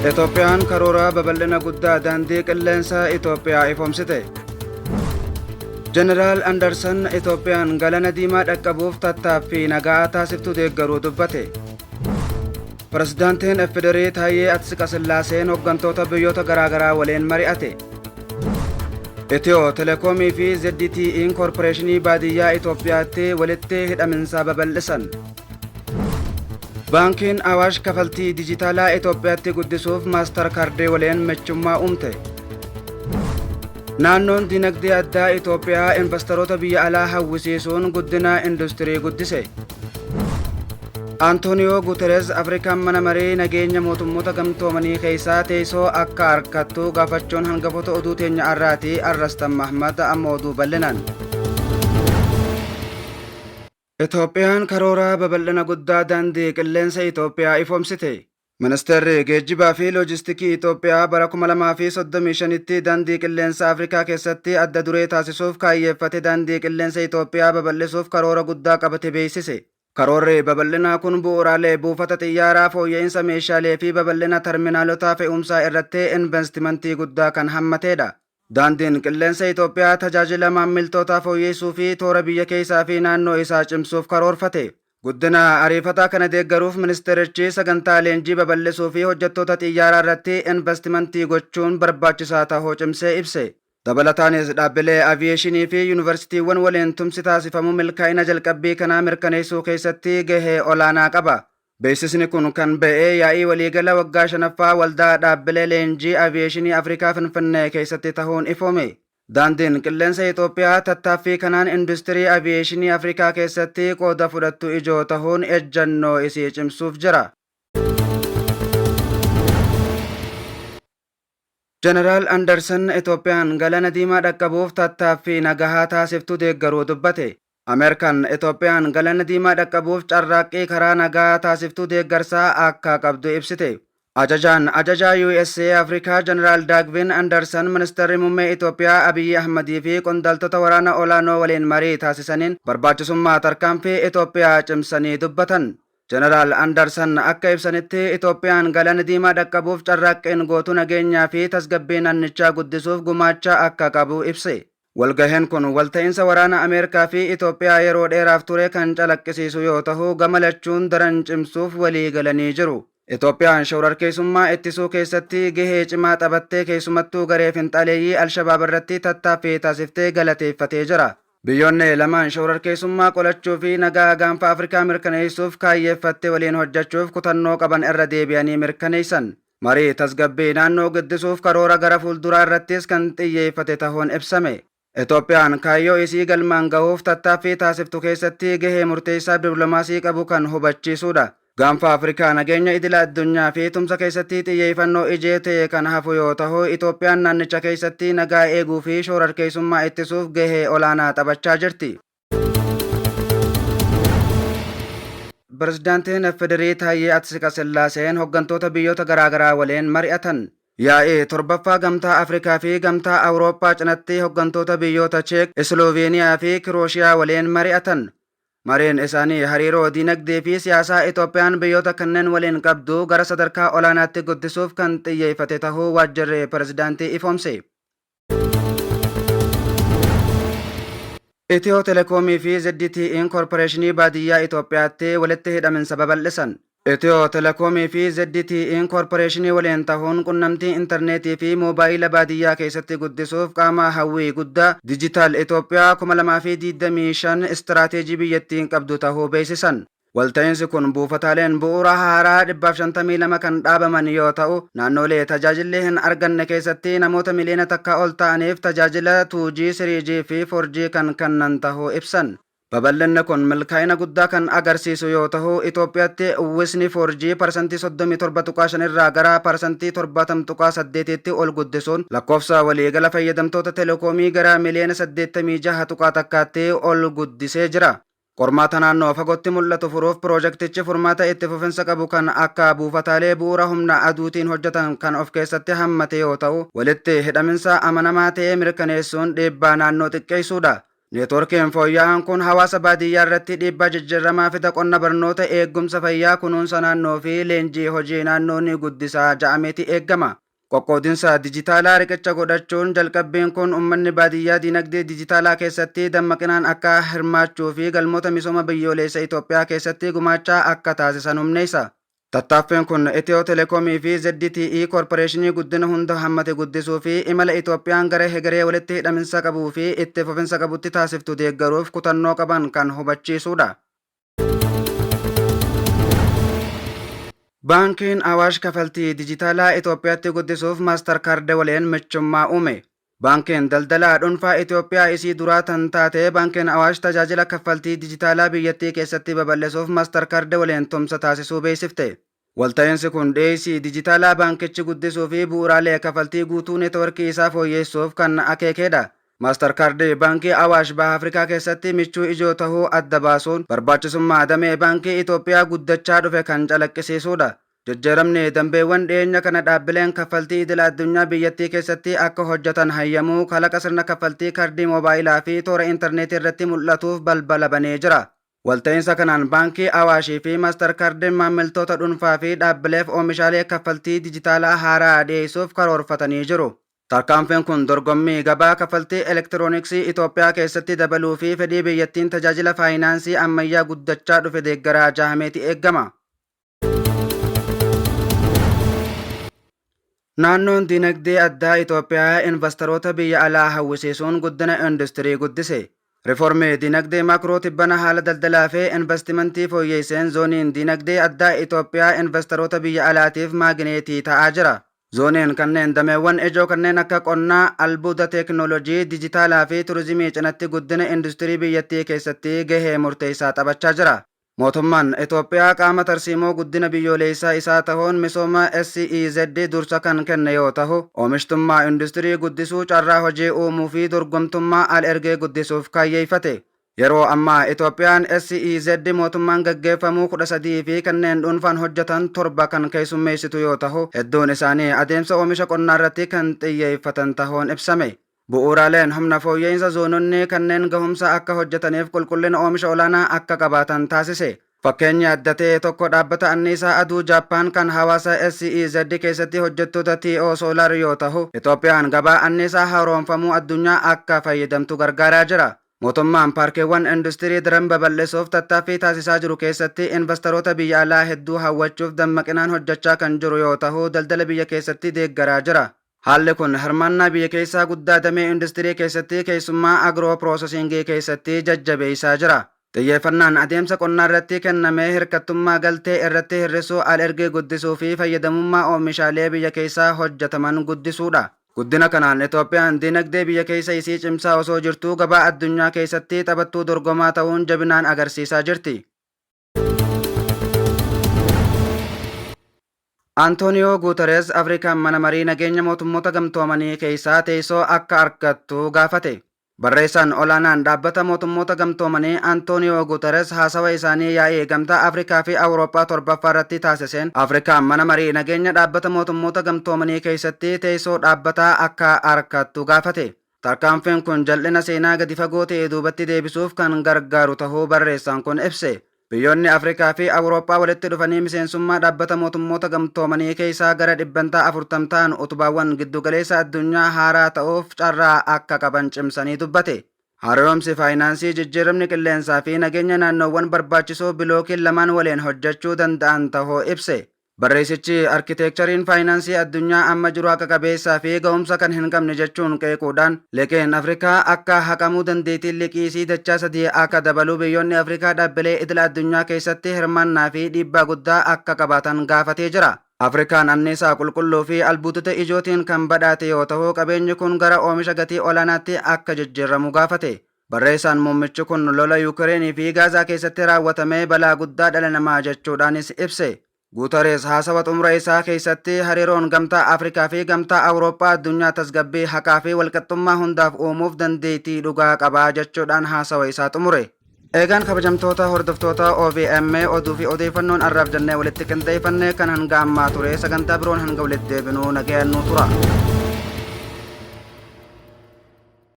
Itoophiyaan karoora babal'ina guddaa daandii qilleensa Itoophiyaa ifoomsite. Jeneraal Anderson Itoophiyaan Galana Diimaa dhaqqabuuf tattaaffii nagaa taasiftu deeggaruu dubbate. Pirezidaantiin FDRI Taayyee Atsiqasillaaseen hooggantoota biyyoota garaagaraa waliin mari'ate. Itiyoo Telekoomii fi ZTE'n Koorporeeshinii Baadiyyaa Itoophiyaatti walitti hidhaminsa babal'isan. Baankiin Awaash kafaltii dijitaalaa Itoophiyaatti guddisuuf Maastar Kaardii waliin michummaa uumte. Naannoon dinagdee addaa Itoophiyaa investoroota biyya alaa hawwisiisuun guddina industirii guddise. Antooniyoo Guutereez Afrikaan mana maree nageenya mootummoota gamtoomanii keessaa teessoo akka harkattu gaafachuun hangafoota oduu teenya arraati. Arrastan Mahmad amma oduu bal'inaan. Itoophiyaan karoora babal'ina guddaa daandii qilleensa Itoophiyaa ifoomsite. Ministeerri Geejjibaa fi Loojistikii Itoophiyaa bara 2035tti daandii qilleensa Afrikaa keessatti adda duree taasisuuf kaayyeeffate daandii qilleensa Itoophiyaa babal'isuuf karoora guddaa qabate beeksise. Karoorri babal'inaa kun bu'uuraalee buufata xiyyaaraa, fooyya'insa meeshaalee fi babal'ina terminaalotaa fe'umsaa irratti investimentii guddaa kan hammatedha. Daandiin qilleensa Itoophiyaa tajaajila maammiltootaa fooyyessuu fi toora biyya keessaa fi naannoo isaa cimsuuf karoorfate. Guddina ariifataa kana deeggaruuf ministeerichi sagantaa leenjii babal'isuu fi hojjettoota xiyyaaraa irratti investimentii gochuun barbaachisaa ta'uu cimsee ibse. Dabalataanis dhaabbilee aviyeeshinii fi yuunivarsiitiiwwan waliin tumsi taasifamu milkaa'ina jalqabbii kanaa mirkaneessuu keessatti gahee olaanaa qaba. Beeksisni kun kan ba'e yaa'ii waliigala waggaa shanaffaa waldaa dhaabbilee leenjii aviyeeshinii Afrikaa Finfinnee keessatti ta'uun ifoome. Daandiin qilleensa Itoophiyaa tattaaffii kanaan industirii aviyeeshinii Afrikaa keessatti qooda fudhattu ijoo ta'uun ejjannoo isii cimsuuf jira. Jeneraal Anderson Itoophiyaan Galana Diimaa dhaqqabuuf tattaaffii nagahaa taasiftu deeggaruu dubbate. Ameerikaan Itoophiyaan Galana Diimaa dhaqqabuuf carraaqqii karaa nagaa taasiftu deeggarsaa akka qabdu ibsite. Ajajaan ajajaa USA Afrikaa Jeneraal Daagvin Anderson Ministeerri Muummee Itoophiyaa Abiyyi Ahmadii fi qondaaltota waraana olaanoo waliin marii taasisaniin barbaachisummaa tarkaanfii Itoophiyaa cimsanii dubbatan. Jeneraal Anderson akka ibsanitti Itoophiyaan Galana Diimaa dhaqqabuuf carraaqqiin gootu nageenyaa fi tasgabbii naannichaa guddisuuf gumaacha akka qabu ibse. Walgaheen kun walta'iinsa waraana Ameerikaa fi Itoophiyaa yeroo dheeraaf ture kan calaqqisiisu yoo tahu gama lachuun daran cimsuuf walii galanii jiru. Itoophiyaan shororkeessummaa ittisuu keessatti gahee cimaa taphattee keessumattuu garee finxaaleeyyii Alshabaab irratti tattaaffii taasiftee galateeffatee jira. Biyyoonni lamaan shororkeessummaa qolachuu fi nagaa gaanfa Afrikaa mirkaneessuuf kaayyeeffatte waliin hojjechuuf kutannoo qaban irra deebi'anii mirkaneessan. Marii tasgabbii naannoo guddisuuf karoora gara fuulduraa irrattis kan xiyyeeffate ta'uun ibsame. Itoophiyaan kaayyoo isii galmaan gahuuf tattaaffii taasiftu keessatti gahee murteessaa dippiloomaasii qabu kan hubachiisudha. Gaanfa Afrikaa nageenya idila addunyaa fi tumsa keessatti xiyyeeffannoo ijee ta'e kan hafu yoo ta'u, Itoophiyaan naannicha keessatti nagaa eeguu fi shororkeessummaa ittisuuf gahee olaanaa taphachaa jirti. Pirezidaantiin FDRI Taayyee Atsiqasillaaseen hooggantoota biyyoota garaagaraa waliin mari'atan. Yaa'ii torbaffaa Gamtaa Afrikaa fi Gamtaa Awurooppaa cinatti hooggantoota biyyoota Cheek, Isloveeniyaa fi Kirooshiyaa waliin mari'atan. Mariin isaanii hariiroo diinagdee fi siyaasaa Itoophiyaan biyyoota kanneen waliin qabdu gara sadarkaa olaanaatti guddisuuf kan xiyyeeffate ta'uu waajjirri pirezidaantii ifoomse. Itiyoo Telekoomii fi ZTE'n Koorporeeshinii Baadiyyaa Itoophiyaatti walitti hidhaminsa babal'isan. Itiyoo Telekoomii fi ZTE'n Koorporeeshinii waliin ta'uun qunnamtii intarneetii fi moobaayila baadiyyaa keessatti guddisuuf qaama hawwii guddaa Dijitaal Itoophiyaa 2025 istiraateejii biyyattiin qabdu ta'uu beeksisan. Walta'iinsi kun buufataaleen bu'uura haaraa 152 kan dhaabaman yoo ta'u, naannolee tajaajilli hin arganne keessatti namoota miliyoona takka ol ta'aniif tajaajila 2G, 3G fi 4G kan kennan ta'uu ibsan. Babal'inni kun milkaa'ina guddaa kan agarsiisu yoo ta'u, Itoophiyaatti uwwisni 4G parsantii 37.5 irraa gara parsantii 70.8tti ol guddisuun lakkoofsa waliigala fayyadamtoota telekoomii gara miliyoona 86.1tti ol guddisee jira. Qormaata naannoo fagootti mul'atu furuuf piroojaktichi furmaata itti fufinsa qabu kan akka buufataalee bu'uura humna aduutiin hojjetan kan of keessatti hammate yoo ta'u, walitti hidhaminsa amanamaa ta'e mirkaneessuun dhiibbaa naannoo xiqqeessuudha. Neetworkiin fooyya'aan kun hawaasa baadiyyaa irratti dhiibbaa jijjiirramaa fida qonna barnoota eegumsa fayyaa kunuunsa naannoo fi leenjii hojii naannoo ni guddisa ja'ameeti eeggama. Qoqqoodinsa dijitaalaa riqicha godhachuun jalqabbiin kun uummanni baadiyyaa dinagdee dijitaalaa keessatti dammaqinaan akka hirmaachuu fi galmoota misooma biyyoolessa Itoophiyaa keessatti gumaachaa akka taasisan humneessa. Tattaaffiin kun Itiyoo Telekoomii fi ZTE Koorporeeshinii guddina hunda hammate guddisuu fi imala Itoophiyaan gara hegeree walitti hidhaminsa qabuu fi itti fufinsa qabutti taasiftu deeggaruuf kutannoo qaban kan hubachiisudha. Baankiin Awaash kafaltii dijitaalaa Itoophiyaatti guddisuuf Maastarkaard waliin michummaa uume. Baankiin daldalaa dhuunfaa Itoophiyaa isii duraa tan taate Baankiin Awaash tajaajila kaffaltii dijitaalaa biyyattii keessatti babal'isuuf Maastarkaard waliin tumsa taasisuu beeksifte. Walta'iinsi kun dhiyeessii dijitaalaa baankichi guddisuu fi bu'uuraalee kafaltii guutuu neetworkii isaa fooyyessuuf kan akeekedha. Maastarkaard Baankii Awaash Baha Afrikaa keessatti michuu ijoo tahuu adda baasuun barbaachisummaa damee baankii Itoophiyaa guddachaa dhufe kan calaqqisiisudha. Jijjiiramni dambeewwan dhiyeenya kana dhaabbileen kaffaltii idila addunyaa biyyattii keessatti akka hojjetan hayyamuu kalaqa sirna kaffaltii kaardii moobaayilaa fi toora intarneetii irratti mul'atuuf balbala banee jira. Walta'iinsa kanaan Baankii Awaashii fi Maastarkaardiin maamiltoota dhuunfaa fi dhaabbileef oomishaalee kaffaltii dijitaalaa haaraa dhiyeessuuf karoorfatanii jiru. Tarkaanfiin kun dorgommii gabaa kaffaltii elektirooniksii Itoophiyaa keessatti dabaluu fi fedhii biyyattiin tajaajila faayinaansii ammayyaa guddachaa dhufe deeggaraa jahameeti eeggama. Naannoon dinagdee addaa Itoophiyaa investoroota biyya alaa hawwisiisuun guddina industirii guddise. Riformii dinagdee maakroo tibbana haala daldalaa fi investimentii fooyyeesseen zooniin dinagdee addaa Itoophiyaa investoroota biyya alaatiif maagineetii ta'aa jira. Zooniin kanneen dameewwan ijoo kanneen akka qonnaa, albuuda teeknoolojii, dijitaalaa fi turizimii cinatti guddina industirii biyyattii keessatti gahee murteessaa taphachaa jira. Mootummaan Itoophiyaa qaama tarsiimoo guddina biyyoolessaa isaa tahuun misooma SEZ dursa kan kenne yoo tahu, oomishtummaa industirii guddisuu, carraa hojii uumuu fi dorgomtummaa al-ergee guddisuuf kaayyeeffate. Yeroo ammaa Itoophiyaan SEZ mootummaan gaggeeffamuu 13 fi kanneen dhuunfaan hojjetan 7 kan keessummeessitu yoo tahu, hedduun isaanii adeemsa oomisha qonnaa irratti kan xiyyeeffatan tahuun ibsame. Bu'uuraaleen humna fooyya'insa zoononni kanneen gahumsa akka hojjetaniif qulqullina oomisha olaanaa akka qabaatan taasise. Fakkeenyi adda ta'e tokko dhaabbata anniisaa aduu Jaappaan kan hawaasa SEZ keessatti hojjettoota TO Solar yoo tahu, Itoophiyaan gabaa anniisaa haaromfamuu addunyaa akka fayyadamtu gargaaraa jira. Mootummaan paarkiiwwan industirii daran babal'isuuf tattaaffii taasisaa jiru keessatti investoroota biyya alaa hedduu hawwachuuf dammaqinaan hojjechaa kan jiru yoo tahu, daldala biyya keessatti deeggaraa jira. Haalli kun hirmaannaa biyya keessaa guddaa damee industirii keessatti keessummaa agiroo piroosesingii keessatti jajjabeessaa jira. Xiyyeeffannaan adeemsa qonnaa irratti kennamee hirkattummaa galtee irratti hir'isuu al-ergee guddisuu fi fayyadamummaa oomishaalee biyya keessaa hojjetaman guddisuudha. Guddina kanaan Itoophiyaan dinagdee biyya keessa isii cimsaa osoo jirtuu gabaa addunyaa keessatti taphattuu dorgomaa ta'uun jabinaan agarsiisaa jirti. Antooniyoo Guuterees Afrikaan mana marii nageenya mootummoota gamtoomanii keessaa teessoo akka argattu gaafate. Barreessaan olaanaan dhaabbata mootummoota gamtoomanii Antooniyoo Guuterees haasawa isaanii yaa'ii gamtaa Afrikaa fi Awurooppaa torbaffaa irratti taasiseen Afrikaan mana marii nageenya dhaabbata mootummoota gamtoomanii keessatti teessoo dhaabbataa akka argattu gaafate. Tarkaanfiin kun jal'ina seenaa gadi fagoo ta'e duubatti deebisuuf kan gargaaru tahuu barreessaan kun ibse. Biyyoonni Afrikaa fi Awurooppaa walitti dhufanii miseensummaa dhaabbata mootummoota gamtoomanii keessaa gara dhibbantaa 40 ta'an utubaawwan giddugaleessa addunyaa haaraa ta'uuf carraa akka qaban cimsanii dubbate. Haaromsi faayinaansii jijjiiramni qilleensaa fi nageenya naannoowwan barbaachisoo bilookiin lamaan waliin hojjechuu danda'an tahuu ibse. Barreessichi arkiteekchariin faayinaansii addunyaa amma jiru haqa qabeessaa fi ga'umsa kan hin qabne jechuun qeequudhaan liqiin Afrikaa akka haqamuu dandeettiin liqii isii dachaa sadii akka dabaluu biyyoonni Afrikaa dhaabbilee idila addunyaa keessatti hirmaannaa fi dhiibbaa guddaa akka qabaatan gaafatee jira. Afrikaan anniisaa qulqulluu fi albuudota ijootiin kan badhaate yoo ta'u qabeenyi kun gara oomisha gatii olaanaatti akka jijjiiramu gaafate. Barreessaan muummichi kun lola Yuukireenii fi Gaazaa keessatti raawwatamee balaa guddaa dhala namaa jechuudhaanis ibse. Guutarees haasawa xumura isaa keessatti hariiroon gamtaa Afrikaa fi gamtaa Awurooppaa addunyaa tasgabbii haqaa fi walqixxummaa hundaaf uumuuf dandeettii dhugaa qabaa jechuudhaan haasawa isaa xumure. Eegaan kabajamtoota hordoftoota OBM oduu fi odeeffannoon arraaf jennee walitti qindeeffanne kan hanga ammaa ture sagantaa biroon hanga walitti deebinuu nagayaan nuu tura.